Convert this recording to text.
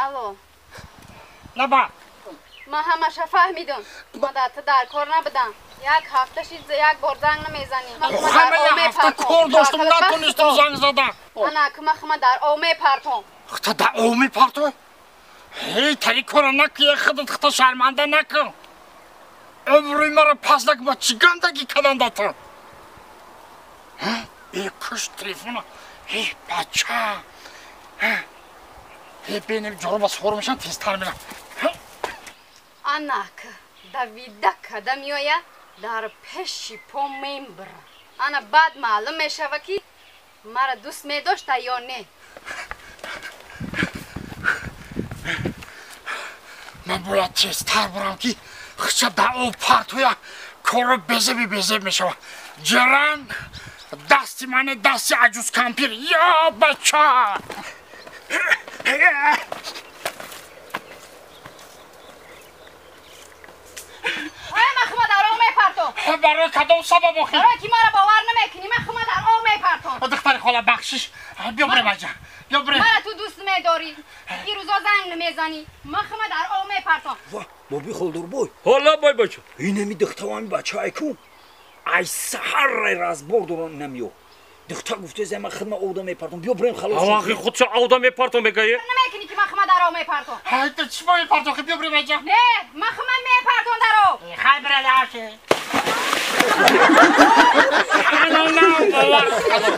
Алло. Лаба. Ман ҳамаша фаҳмидам. Ман дар ту дар кор набудам. Як ҳафта шид, як бор занг намезанӣ. Ҳама як ҳафта кор доштам, натонистам занг зада. Ана ки ман хума дар об мепартом. Хта дар об мепартой? Ҳей, тари кора накун, худат хта шарманда накун. Обрӯи маро пас накун, ба чӣ гандагӣ кардам дар ту? Э, куш телефона. Эй, бача. Э, бенем ҷороба сор мешам, тезтар мерам. Анак, давида када меоя, дар пеши по мембра. Ана баъд маълум мешава, ки мара дӯст медошта ё не. Ман бояд тезтар бурам, ки хича дар об партоя, корро безеби безеб мешавад. Ҷиран дасти мане, дасти аҷуз кампир. Ё бача! Ай, ман хума дар об мепартом. Барои кадом сабаб охир? Барои ки мара бовар намекунӣ, ман хума дар об мепартом. Духтари хола, бахшиш. Биё бирем аҷа. Биё бирем. Мара ту дӯст медорӣ. Ин рӯзо занг намезанӣ. Ман хума дар об мепартом. Ва, боби холдурбой. Ҳола бой бача. Инами духтавами бача айкун. Ай саҳаррай разбор доран намиё. Духта гуфтез, ман хидма овда мепартом. Биё бирем халос. Авахи худша овда мепартом мегае? Намекунӣ, ки ман хума дар об мепартом. Ҳай, ту чӣ мепартом? Биё бирем аҷа. Не, ман хума мепартом дар об. Хай бирем аше. Ана на бовар кардам.